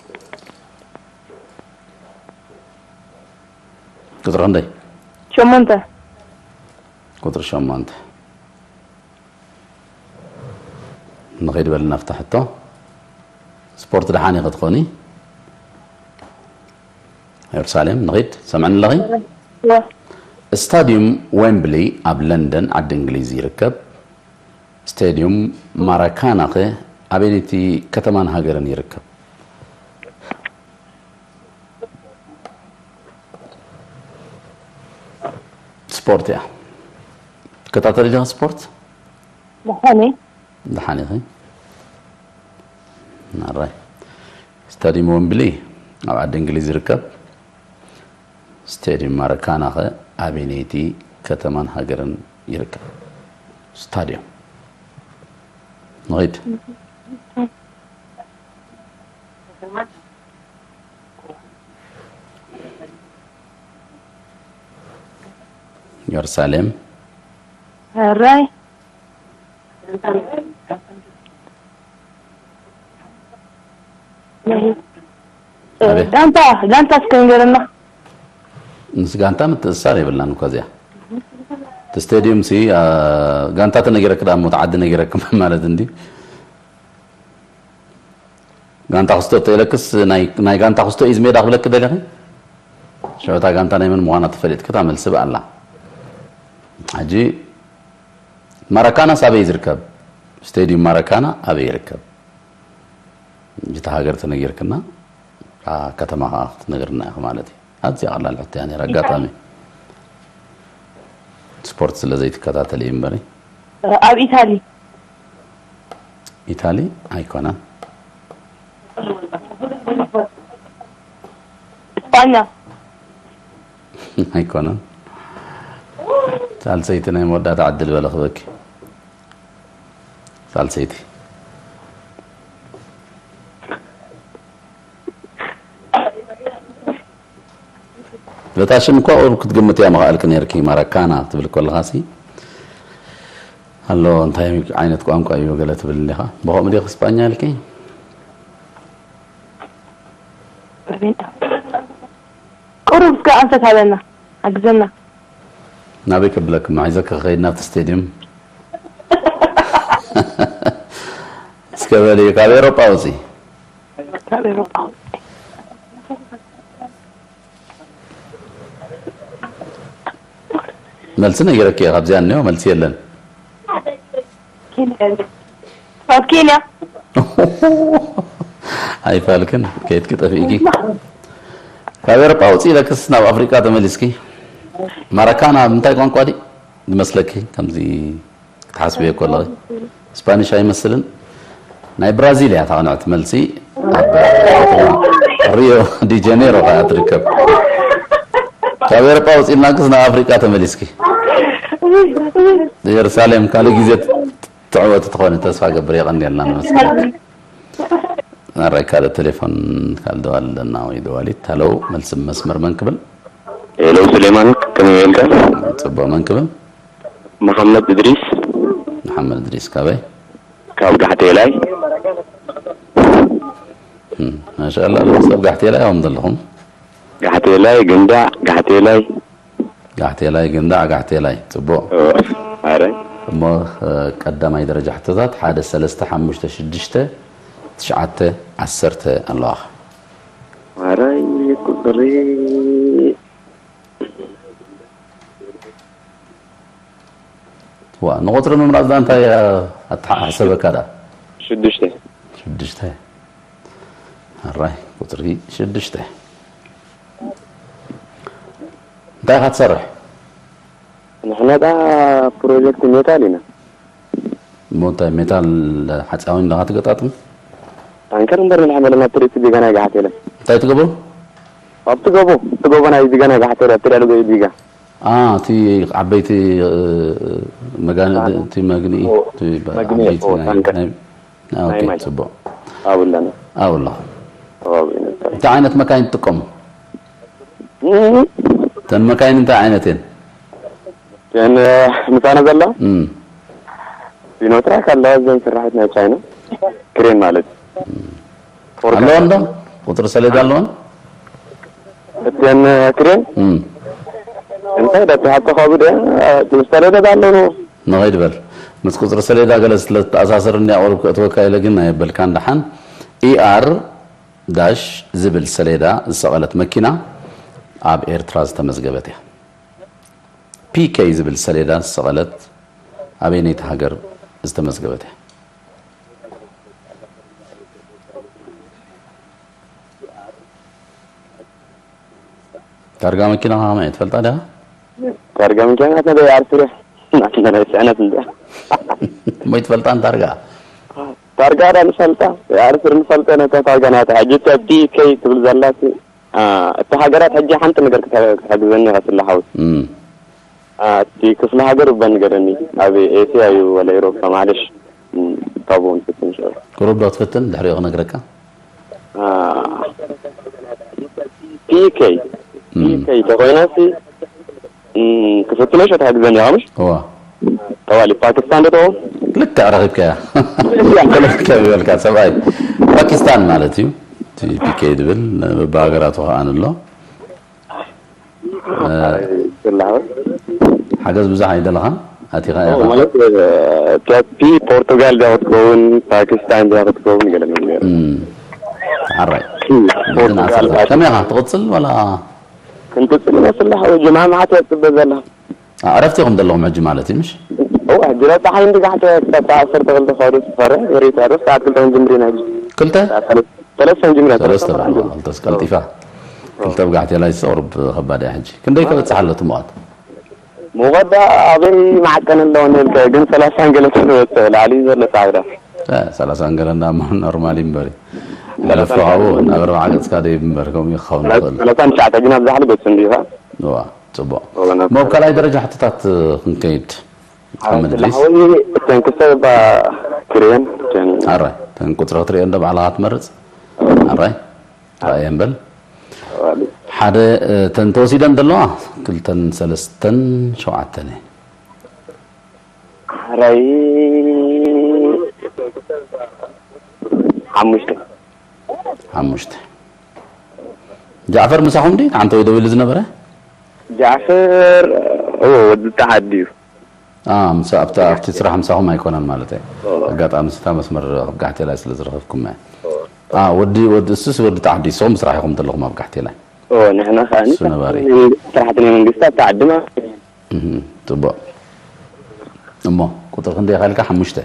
ቁጽሪ ክንደይ? ሸሞንተ። ቁጽሪ ሸሞንተ። ንኸይድ በልና ናብታ ሕቶ። ስፖርት ደሓን ኢኺ ትኾኒ? ኢየሩሳሌም፣ ንኺድ። ሰምዕኒ ኣለኺ? እወ። ስታድዩም ዌምብሊ ኣብ ለንደን፣ ዓዲ እንግሊዝ ይርከብ። ስቴድዩም ማራካናኸ ኣበየነይቲ ከተማን ሃገርን ይርከብ? ስፖርት እያ። ትከታተሊ ዲኻ ስፖርት? ደሓን እየ። ደሓን ኢኺ? ኣራይ። ስታድዩም ወምብሊ ኣብ ዓዲ እንግሊዝ ይርከብ። ስቴድዩም ማራካና ኸ ኣበየነይቲ ከተማን ሃገርን ይርከብ? ስታድዩም። ንኺድ። ኢየሩሳሌም። ሕራይ። ኣቤት። ጋንታ፣ ጋንታ እስከ ንገረና። ምስ ጋንታ ምትእስሳር የብላን እኮ እዚኣ። እቲ ስቴድዩም ሲ፣ አ፣ ጋንታ ተነጊረክ ደኣ እሞ፣ እቲ ዓዲ ነጊረክ ማለት እንዲ። ጋንታ ክስቶ ተኢለክስ፣ ናይ፣ ናይ ጋንታ ክስቶ እዩ ሜዳ ክብለክ ደሊኺ? ሽዑ እታ ጋንታ ናይ መን ምዃና ተፈሊጥክ፣ እታ መልሲ ብኣላ። ሕጂ ማራካናስ ኣበይ ዝርከብ? ስቴድዩም ማራካና ኣበይ ይርከብ? እታ ሃገር ተነጊርክና፣ እታ ከተማ ኸዓ ክትነግርና ኢኺ ማለት እዩ። ኣዝያ ቀላል ሕቶ እያ ነይራ፣ ኣጋጣሚ። ስፖርት ስለ ዘይትከታተሊ እዩ እምበሪ። ኣብ ኢታሊ። ኢታሊ ኣይኮነን። እስጳኛ። ኣይኮነን። ሳልሰይቲ ናይ መወዳእታ ዕድል በለ ክበኪ። ሳልሰይቲ። በታ ሽም እኮ ቁሩብ ክትግምትያ ምኽኣልኪ ነይርኪ፣ ማራካና ትብል ከለኻሲ። ኣሎ፣ እንታይ ዓይነት ቋንቋ እዩ ገለ ትብል እንዲኻ? ብኸምኡ ዲኺ እስጳኛ ኢልኪ? ኣንፈት ሃበና፣ ሓግዘና። ናበይ ከብለክማ? ሒዘኪ ክኸይድ ናብቲ ስቴድዩም። እስከ በሊ፣ ካብ ኤውሮጳ ውፂ። ካብ ኤውሮጳ ውፂ። መልሲ ነጊረኪ እየ፣ ካብዚኣ እኒኦ መልሲ የለን። ካብ ኬንያ። ኣይፋልክን፣ ከይድኪ ጠፊእኪ። ካብ ኤውሮጳ ውፂ ኢለክስ ናብ ኣፍሪቃ ተመሊስኪ። ማራካና ብምንታይ ቋንቋ ድዩ ዝመስለኪ? ከምዚ ክትሓስብዮ ከለኺ። ስፓኒሽ ኣይመስልን። ናይ ብራዚል እያ እታ ቅንዕቲ መልሲ። ኣብ ከተማ ሪዮ ዲ ጀኔሮ ከኣ ትርከብ። ካብ ኤውሮጳ ውፂ ኢልናክስ ናብ ኣፍሪቃ ተመሊስኪ። ኢየሩሳሌም ካልእ ግዜ ትዕወቲ ትኾኒ ተስፋ ገብር። የቐንየልና ንመስገን። ኣራይ ካልእ ቴሌፎን ካልእ ደዋል ኣለና ወይ ደዋሊት። ሃሎ፣ መልሲ መስመር መን ክብል? ሄሎ፣ ሱሌማን፣ ከመይ ውዒልካ? ጽቡቕ፣ መን ክብል? መሓመድ እድሪስ። መሓመድ እድሪስ፣ ካበይ? ካብ ጋሕቴላይ። እም፣ ማሻኣላ፣ ሰብ ጋሕቴላይ እዮም ዘለኹም። ጋሕቴላይ፣ ግንዳዕ፣ ጋሕቴላይ። ጋሕቴላይ፣ ግንዳዕ፣ ጋሕቴላይ። ጽቡቕ። ኦ፣ ኣረ። እሞ፣ እ፣ ቀዳማይ ደረጃ ሕቶታት፣ ሓደ፣ ሰለስተ፣ ሓሙሽተ፣ ሽዱሽተ፣ ትሽዓተ፣ ዓሰርተ ኣለዋኻ። ኣረ፣ ቁጽሪ ዋ፣ ንቁጽሪ ምምራጽ ዳ እንታይ ኣተሓሳሰበካ ዳ? ሽዱሽተ። ሽዱሽተ። ኣራይ፣ ቁጽሪ ሽዱሽተ። እንታይ ኢኻ ትሰርሕ? ንሕና ዳ ፕሮጀክት ሜታል ኢና። እሞ እንታይ ሜታል ሓፂን ኣለኻ ትገጣጥም? ታንከር እምበር ንሕና መለና ትርኢት ቢጋ ናይ ጋሓት የለን። እንታይ ትገብሩ? ኣብቲ ጎቦ፣ እቲ ጎቦ ናይ ቢጋ ናይ ጋሓት የለን፣ ኣብቲ ልዕሊ ጎቦ ቢጋ። አ፣ እቲ ዓበይቲ፣ እ፣ መጋን-፣ ኣነ። እቲ መግንኢ፣ ኦ፣ እቲ በ-፣ መግንኢ፣ ዓበይቲ ኦ፣ ናይ፣ ታንከር። ናይ፣ አ፣ ናይ ኦኬ፣ ማይ። ጽቡቕ። ኣብኡ ኣለና። ኣብኡ ኣለኹ። ኣብኡ ኢና። እንታይ ዓይነት መካይን ትጥቀሙ? እም። እተን መካይን እንታይ ዓይነት እየን? እተን፣ እ፣ ምሳና ዘለዋ? እም። ሲኖትራክ ኣለዋ፣ እዘን ስራሒት ናይ ቻይና። ክሬን ማለት። እም። ፎርካስት። ኣለወን ዶ? ቁጽሪ ሰሌዳ ኣለወን? እተን ክሬን? እም። እንታይ ዳ ትሓቶ ካብኡ ደ? ምስ ሰሌዳ ዳ ኣለዎ? ንኸይድ በል። ምስ ቁጽሪ ሰሌዳ ገለ ስለ ዝተኣሳሰር እንድያ ቁሩብ ከእትወካ ኢለ ግን ኣየበልካን ደሓን። ኢ ኣር ዳሽ ዝብል ሰሌዳ ዝሰቐለት መኪና ኣብ ኤርትራ ዝተመዝገበት እያ። ፒ ኬ ዝብል ሰሌዳ ዝሰቐለት ኣበየነይቲ ሃገር ዝተመዝገበት እያ? ታርጋ መኪና ከመይ ትፈልጣ ዲኻ? ታርጋ መኪና ናትና ዶ የኣርስር እያ? ናትና ናይ ጽዕነት እንድያ። እሞ ኣይትፈልጣን ታርጋ? ታርጋ ዳ ንፈልጣ፣ የኣርስር ንፈልጠ ነታ ታርጋ ናታ። ሕጂ እታ ፒ ኬ ትብል ዘላ እቲ፣ አ፣ እታ ሃገራት ሕጂ ሓንቲ ነገር ክተ-፣ ክትሕግዘኒ ኢኻ ስለ ሓወይ። እም። አ፣ እቲ ክፍለ ሃገር እባ ንገረኒ። ኣብ ኤስያ እዩ ወላ ኤውሮፓ ማለሽ? እም፣ ካብኡ ንፍትን ሸው። ቁሩብ ዶ ትፍትን ድሕሪኡ ክነግረካ? አ፣ ፒ ኬ፣ እም። ፒ ኬ ተኾይናሲ፣ እም፣ ክፍትኖ ሸው ትሕግዘኒ ኢኻ ምሽ? እዋ። ጠዋሊ ፓኪስታን ዶ ተው? ልክዕ ረኺብካያ። ልክዕ ይበልካ ሰብኣይ። ፓኪስታን ማለት እዩ። እቲ ፒ ኬ ዝብል በብሃገራቱ ከኣ ኣሎ። እ፣ ጽላወት። ሓገዝ ብዙሕ ኣይደለኻን? ኣቲኻ ኦ፣ ኢኻ። ማለት፣ እ፣ ቶፒ ፖርቱጋል ድያ ክትከውን፣ ፓኪስታን ድያ ክትከውን ገለ ነገር። እም፣ ሓራይ። እም፣ ነዚ ፖርቱጋል፣ ንኣሰር። ፓኪስታን። ከመይ ኢኻ? ትቕጽል ዋላ? ክንቅጽል ይመስል፣ ሓወይ፣ ጅምዓ መዓት እያ ትጽበ ዘላ። ኣ፣ ዕረፍቲ ኢኹም ዘለኹም ሕጂ ማለት እዩ፣ ምሽ? እወ፣ ሕጂ ለ ጸሓይ እንዲ ጋሕተ ክሳብ ሰዓት ዓሰርተ ክልተ ከውዲ ትፈረ፣ ወሬት ዕረፍቲ ሰዓት ክልተ ክንጅምር ኢና ሕጂ። ክልተ? ሰዓት ሰለስተ፣ ሰለስተ ክንጅምር ኢና፣ ሰለስተ ሰለስተ በዓል ክንጅምር። ክልተ ቀልጢፋ። ክልተ ብጋሕቲ ላይ ቁሩብ ከባድ እያ ሕጂ። ክንደይ ከበጽሕ ኣሎ እቲ ሙቐት? ሙቐት ደኣ ኣበይ መዓቀኒ ኣለዎ ንብልካ፣ ግን ሰላሳን ገለ ተወጽእ ላዕሊ ዘሎ ጻዕዳ። እ፣ ሰላሳን ገለ እንዳ እሞ ኖርማል እዩ እምበር። ሰላሳን ሓለፋ ካብኡ ገለ። ናብ ኣርብዓ ገጽካ ደይ እምበር፣ ከምኡ እዩ ክኸውን ዝኽእል። ሰላሳን ትሽዓተ ግን ኣብ ዛሕሊ ገጹ እንዲኻ። እዋ፣ ጽቡቕ። እዋ፣ ናብ እሞ ኣብ ካልኣይ ደረጃ ሕቶታት ክንከይድ። ሓመድ ድሪስ። ሓወይ፣ እተን ክልተ እባ ክርእየን፣ እተን ኣረ፣ እተን ቁጽሪ ክትርእየን ዶ ባዕልኻ ትመርጽ? ኣረ። ኣረ። ራእየን በል። ኣረ። ሓደ፣ እ፣ እተን ተወሲደን ዘለዋ ክልተን ሰለስተን ሸውዓተን እየን። ሓራይ ሓሙሽተ። ሓሙሽተ። ጃዕፈር ምሳኹም ድዩ? ሓንቲ ወይ ደው ኢሉ ዝነበረ? ጃዕፈር፣ እዎ፣ ወዲ ተዓዲ እዩ። አ፣ ምስ ኣብታ ኣብቲ ስራሕ ምሳኹም ኣይኮነን ማለት እዩ። ኦ። ኣጋጣሚ ስታ መስመር ኣብ ጋሕቴላይ ስለ ዝረኸብኩም እየ። ኦ። አ፣ ወዲ፣ ወዲ፣ እሱስ ወዲ ተዓዲ፣ ንስኹም ስራሕ ኢኹም ዘለኹም ኣብ ጋሕቴላይ። ኦ፣ ንሕና ከኣ እሱ ነባሪ። ስራሕቲ ናይ መንግስቲ ኣብ ተዓዲ ማለት እዩ። እህ፣ ጽቡቕ። እሞ ቁጽሪ ክንደይ ኢኻ ኢልካ? ሓሙሽተ።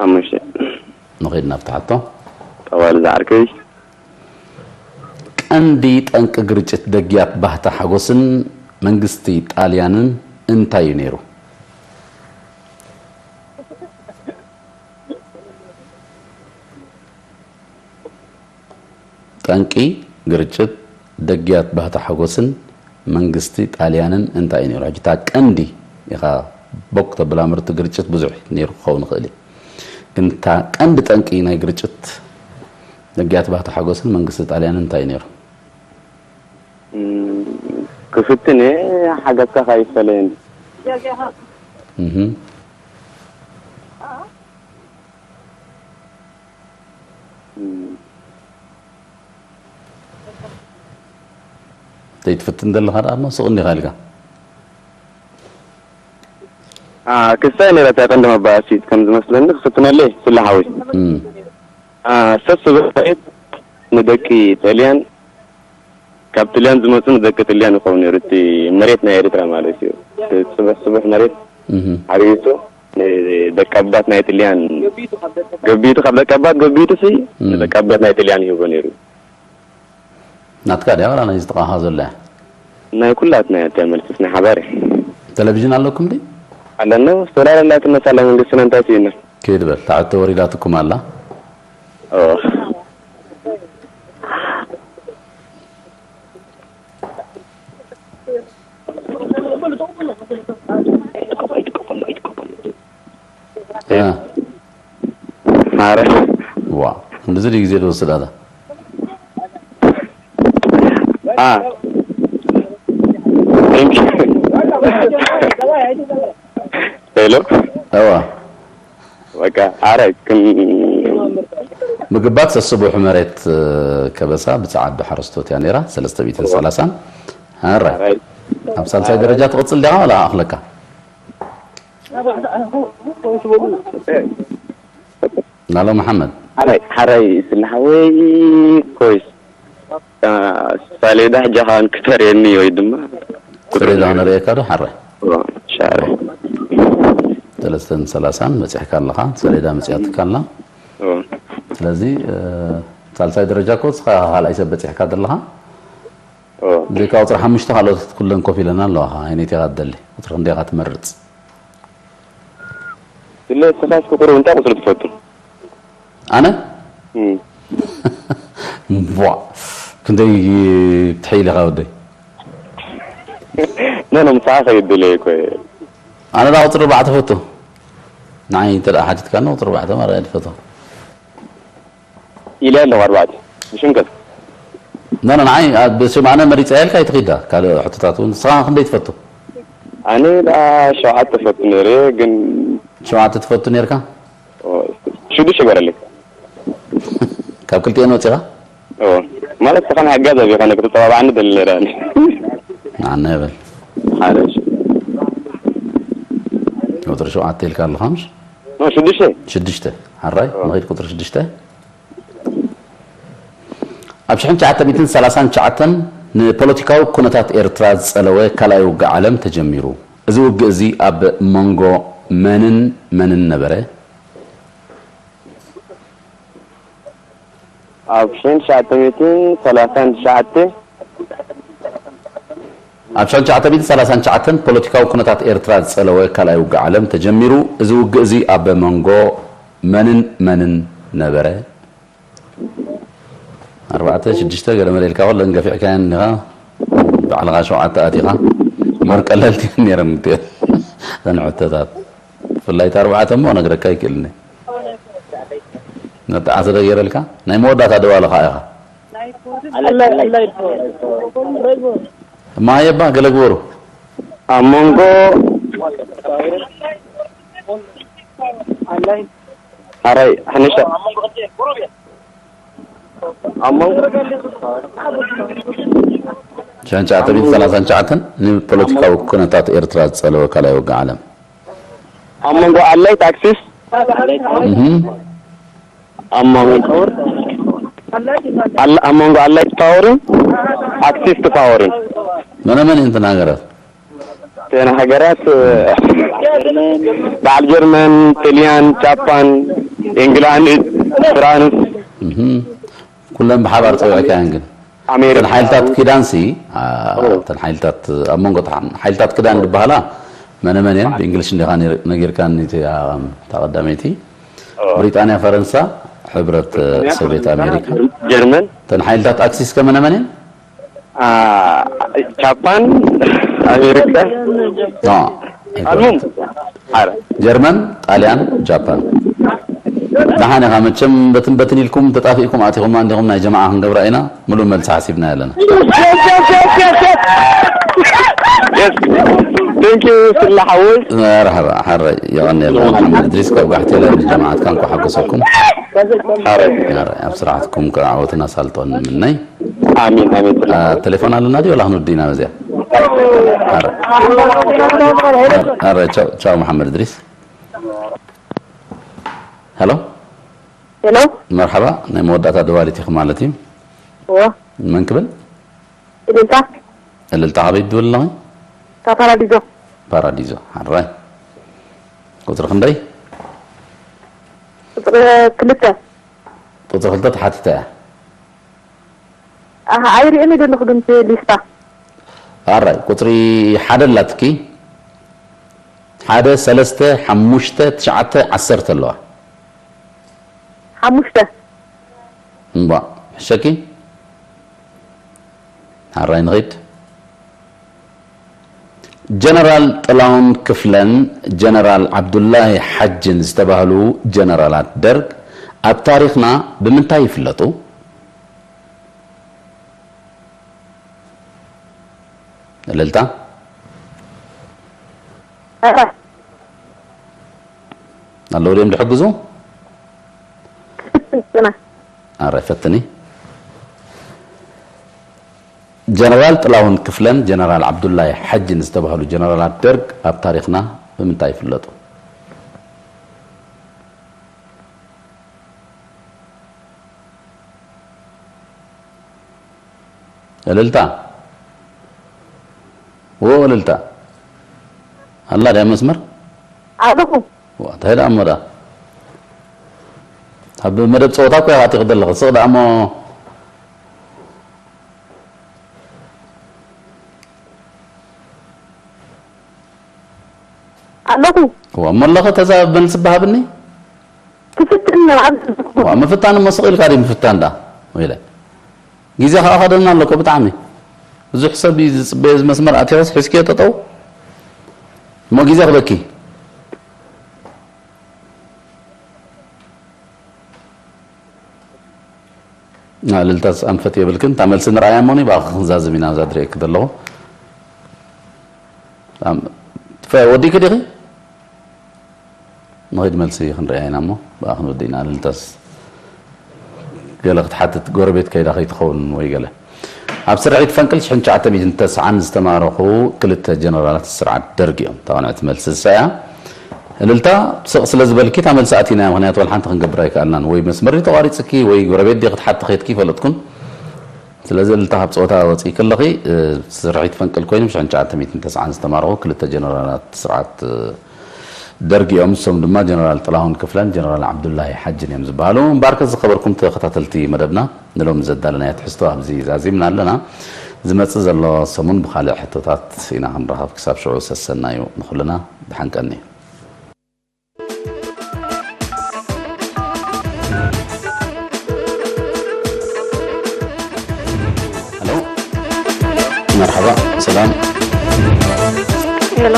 ሓሙሽተ። ንኸይድ ናብቲ ሕቶ። ጠዋሊ ዝዓርከይ። ቀንዲ ጠንቂ ግርጭት ደግያት ባህታ ሓጎስን መንግስቲ ጣልያንን እንታይ እዩ ነይሩ? ጠንቂ ግርጭት ደግያት ባህታ ሓጎስን መንግስቲ ጣልያንን እንታይ እዩ ነይሩ? ሕጂ እታ ቀንዲ ኢኻ ቦክ ተብላ ምርቲ ግርጭት ብዙሕ ነይሩ ክኸውን ይኽእል እዩ። ግን እታ ቀንዲ ጠንቂ ናይ ግርጭት ደግያት ባህታ ሓጎስን መንግስቲ ጣልያንን እንታይ እዩ ነይሩ? እም፣ ክፍትን እየ፣ ሓገዝካ ከይፈለየኒ። እህ። እም። ዘይትፍትን ዘለኻ ደኣ እሞ ስቕ እንዲኻ ኢልካ። አ፣ ክስታይ ነይራ እታ ቀንዲ መባእሲት ከም ዝመስለኒ ክፍትነለይ ስለ ሓወይ። እም። አ፣ ሰብ ስብሐት ንደቂ ጥልያን ካብ ጥልያን ዝመጹ ንደቂ ጥልያን ይኸውን ነይሩ። እቲ መሬት ናይ ኤርትራ ማለት እዩ። እቲ ጽቡሕ ጽቡሕ መሬት እህ። ሓሪሱ ንደቂ ኣባት ናይ ጥልያን ገቢቱ፣ ካብ ደቂ ኣባት ገቢቱ ሲ እም። ንደቂ ኣባት ናይ ጥልያን ይህቦ ነይሩ። ናትካ ድያ ዋላ ናይ ዝጥቓኻ ዘሎ እያ? ናይ ኩላትና እያ እታ መልስስ ናይ ሓባር እያ። ቴሌቪዥን ኣለኩም ድዩ? ኣለና። ሶላር ኣላትና ሳላ መንግስትና እንታይ ትይና? ከይድ በል፣ እታ ሕቶ ወሪዳትኩም ኣላ። ኦ። እ። ማረ። ዋ፣ እንደዚ ድዩ ግዜ ዝወስድ ኣታ? አ። Thank you. ሄሎ። እዋ። በቃ፣ ኣረ፣ ክን- ምግባት ሰስቡሕ መሬት፣ እ፣ ከበሳ ብጻዓዱ ሓረስቶት እያ ነይራ፣ ሰለስተ ሚእትን ሰላሳን። ኣረ። ኣረ። ኣብ ሳልሳይ ደረጃ ትቕጽል ዲኻ ዋላ ኣኽለካ? ናሎ መሓመድ። ሓራይ፣ ሓራይ፣ ስለ ሓወይ፣ ኮይስ፣ አ፣ ሳሌዳ ሕጃ ኻን ክተርእየኒ ወይ ድማ ሰሌዳ ክነርእየካ ዶ? ሓራይ። ኦ፣ ሻረ። ሰለስተን ሰላሳን በጺሕካ ኣለኻ፣ ሰሌዳ መጺኣትካ ኣላ። ኦ። ስለዚ፣ እ፣ ሳልሳይ ደረጃ እኮ ንስኻ ካልኣይ ሰብ በጺሕካ ዘለኻ። ኦ። ብዘይካ ቁጽሪ ሓሙሽተ ካልኦት ኩለን ኮፍ ኢለን ኣለዋ። ኣየነይቲ ኢኻ ትደሊ? ቁጽሪ ክንደይ ኢኻ ትመርጽ? ስለ ንስኻ እስኪ ቁሩብ እንታይ ቁጽሪ ትፈቱ? ኣነ? እም። እምቧ። ክንደይ ትሕይል ኢኻ ወደይ? ኖ፣ ኖ፣ ምሳኻ ከይድለ እኮ እየ። ኣነ ዳ ቁጽሪ ኣርባዕተ ፈቱ። ንዓይ እንተ ደኣ ሓቲትካኒ ቁጽሪ ኣርባዕተ ማራ እየ ዝፈትዎ። ኢለ ኣለኹ ኣርባዕተ። ብሽምከት? ኖ፣ ኖ፣ ንዓይ፣ አ፣ ብሽም ኣነ መሪጸ ኢልካ ኣይትኺዳ። ካልእ ሕቶታት እውን። ንስኻ ክንደይ ትፈቱ? ኣነ ደኣ ሸውዓተ ፈቱ ነይረ፣ ግን ሸውዓተ ትፈቱ ነይርካ? ኦ፣ ሽዱሽተ ይግበረለይ። ካብ ክልቲኤን ወጺኻ? ኦ፣ ማለት፣ ንስኻ ናይ ሓጋዝ ኣብ ኢኻ፣ ነክተተባብዓኒ ደሊ ነይረ። ንዓና ይበል። ሓደ ሺ። ቁጽሪ ሸውዓተ ኢልካ ኣለኻ፣ ምሽ? ኖ፣ ሽዱሽተ። ሽዱሽተ። ሓራይ፣ ኦ። ንኸይድ ቁጽሪ ሽዱሽተ። ኣብ ሽሕን ትሽዓተ ሚእትን ሰላሳን ትሽዓተን ንፖለቲካዊ ኩነታት ኤርትራ ዝጸለወ ካልኣይ ውግእ ዓለም ተጀሚሩ። እዚ ውግእ እዚ ኣብ መንጎ መንን መንን ነበረ? ኣብ ሽሕን ትሽዓተ ሚእትን ሰላሳን ትሽዓተ። ኣብ ሽሕን ትሽዓተ ሚእትን ሰላሳን ትሽዓተን ፖለቲካዊ ኩነታት ኤርትራ ዝጸለወ ካልኣይ ውግእ ዓለም ተጀሚሩ። እዚ ውግእ እዚ ኣብ መንጎ መንን መንን ነበረ? ኣርባዕተ፣ ሽዱሽተ፣ ገለ መለ ኢልካ ኩለን ገፊዕካየን እንዲኻ። ባዕልኻ ሸውዓተ ኣቲኻ። እምበር ቀለልቲ ነይረን እተን፣ እተን ሕቶታት። ብፍላይ እታ ኣርባዕተ እሞ ነግረካ ኣይክእልን እየ። ነቲ ዓሰርተ ገይረልካ፣ ናይ መወዳእታ ደዋሊ ኸኣ ኢኻ። እማ የባ፣ ገለ ግበሩ። ኣብ መንጎ ሓራይ፣ ሓኒሻ። ኣብ መንጎ ሽሕን ትሽዓተ ሚእትን ሰላሳን ትሽዓተን ንፖለቲካዊ ኩነታት ኤርትራ ዝጸለወ ካልኣይ ውግእ ዓለም። ኣብ መንጎ ኣላይት ኣክሲስ እህም። ኣብ መንጎ ኣላ- ኣብ መንጎ ኣላይት ፓወርን ኣክሲስ ቱ ፓወርን። መነ መን እየን እተን ሃገራት? እተን ሃገራት፣ በዓል ጀርመን፣ ጥልያን፣ ጃፓን፣ ኢንግላንድ፣ ፍራንስ። እህም። ኩለን ብሓባር ጸዊዕካየን ግን? ኣሜሪካ። እተን ሓይልታት ኪዳንሲ፣ ኣ፣ ኦ። እተን ሓይልታት ኣብ መንጎ ተሓ-፣ ሓይልታት ክዳን ዝበሃላ መነ መን እየን? ብእንግሊሽ እንዲኻ ነር-፣ ነጊርካኒ እቲ፣ ኣ፣ እታ ቀዳመይቲ። ኦ። ብሪጣንያ፣ ፈረንሳ፣ ሕብረት፣ እ፣ ብሪጣንያ፣ ሶቪየት ፈረንሳ፣ ኣሜሪካ። ጀርመን። እተን ሓይልታት ኣክሲስ ከ መነ መን እየን? ኣ፣ ጃፓን፣ ኣሜሪካ። ኖ፣ ኣልሙም። ኣይኮነን። ሓረ። ጀርመን፣ ጣልያን፣ ጃፓን። ደሓን ኢኻ መቸም በትን በትን ኢልኩም ተጣፊእኩም ኣቲኹማ እንዲኹም ናይ ጀማዓ ክንገብራ ኢና። ምሉእ መልሲ ሓሲብና ኣለና። የስ። ቴንክ ዩ ስላ ሓወይ። መርሓባ፣ ሓራይ የቐንየልና መሓመድ እድሪስ ካብ ጋሕቴለ ንጀማዓትካ እንኳ ሓጎሰኩም። ሓራይ። ሓራይ፣ ኣብ ስራሕትኩም ከ ዓወትን ኣሳልጦን ንምነይ። ኣሚን፣ ኣሚን። አ፣ ቴሌፎን ኣለና ድዩ? ወላ ክንወዲ ኢና በዚኣ? ኣረ። ኣረ፣ ቻው፣ ቻው መሓመድ እድሪስ። ሄሎ። ሄሎ። መርሓባ፣ ናይ መወዳእታ ደዋሊት ኢኺ ማለት እዩ። እዎ። መን ክብል? እልልታ። እልልታ፣ ካበይ ትድውል ኣለኺ? ካብ ፓራዲዞ። ፓራዲዞ፣ ሓራይ። ቁጽሪ ክንደይ? ቁጽሪ ክልተ። ቁጽሪ ክልተ ተሓቲታ እያ። ኣህ፣ ኣይርእን እየ ዘለኹ ግን እቲ ሊስታ። ኣራይ፣ ቁጽሪ ሓደ ኣላትኪ። ሓደ፣ ሰለስተ፣ ሓሙሽተ፣ ትሽዓተ፣ ዓሰርተ ኣለዋ። ሓሙሽተ። እምቧ፣ ሕሸኪ። ኣራይ ንኺድ። ጀነራል ጥላሁን ክፍለን ጀነራል ዓብዱላሂ ሓጅን ዝተባህሉ ጀነራላት ደርግ ኣብ ታሪኽና ብምንታይ ይፍለጡ? እልልታ። ኣረ። ኣለዉ ድዮም ዝሕግዙ? ጽና። ኣረ፣ ፈትኒ። ጀነራል ጥላሁን ክፍለን ጀነራል ዓብዱላይ ሓጅን ዝተባህሉ ጀነራላት ደርግ ኣብ ታሪኽና ብምንታይ ይፍለጡ? እልልታ። ዎ፣ እልልታ። ኣላ ድያ መስመር? ኣለኹ። ዋ፣ እንታይ ደኣ እሞ ደኣ? ኣብ መደብ ጸወታ እኮ ኢኻ ኣቲኺ ዘለኺ። ስቕ ደኣ እሞ። ኣለኹ። ዋ፣ እሞ ኣለኺ፣ ተዛ መልሲ በሃብኒ። ክፍትን ኣብ ዋ፣ ምፍታን እሞ ስቕ ኢልካ ድዩ ምፍታን ደኣ? ወይለ። ግዜ ከኣ ከደና ኣሎ እኮ ብጣዕሚ። ብዙሕ ሰብ እዩ ዝጽበዮ፣ እዚ መስመር ኣቲኽስ ሒዝክዮ ጠጠው። እሞ ግዜ ክበኪ። ና፣ እልልታስ ኣንፈት የብልክን። እታ መልሲ ንርኣያ እሞኒ፣ ብኣኺ ክንዛዝም ኢና፣ እዛ ዝርእየኪ ዘለኹ። ኣም-፣ ትፈ-፣ ወዲእኪ ዲኺ? ንኺድ መልሲ ክንርእያ ኢና እሞ፣ ብኣ ክንወዲ ኢና። እልልታስ ገለ ክትሓትት፣ ጎረቤት ከይዳ ከይትኸውን ወይ ገለ። ኣብ ስርሒት ፈንቅል ሽሕን ትሽዓተ ሚእትን ተስዓን ዝተማረኹ ክልተ ጀነራላት ስርዓት ደርግ እዮም። እታ ቅንዕቲ መልሲ እሳ እያ። እልልታ ስቕ ስለ ዝበልኪ፣ እታ መልሲ ኣቲና እያ። ምኽንያቱ፣ ወላ ሓንቲ ክንገብር ኣይከኣልናን። ወይ መስመር ተቋሪጽኪ፣ ወይ ጎረቤት ድየ ክትሓቲ ከይድኪ ይፈለጥኩን። ስለዚ፣ እልልታ ካብ ጸወታ ወጺእኪ ኣለኺ። እ፣ ስርሒት ፈንቅል ኮይኖም ሽሕን ትሽዓተ ሚእትን ተስዓን ዝተማረኹ ክልተ ጀነራላት ስርዓት፣ እ፣ ደርግ እዮም። እሶም ድማ ጀነራል ጥላሁን ክፍለን ጀነራል ዓብዱላሂ ሓጅን እዮም ዝበሃሉ። እምበኣርከ ዝኸበርኩም ተኸታተልቲ መደብና፣ ንሎሚ ዘዳለናዮ ትሕዝቶ ኣብዚ ዛዚምና ኣለና። ዝመጽእ ዘሎ ሰሙን ብኻልእ ሕቶታት ኢና ክንራኸብ። ክሳብ ሽዑ ሰሰናዩ ንኹልና። ደሓን ቀኒ። ሄሎ፣ መርሓባ፣ ሰላም። ሄሎ።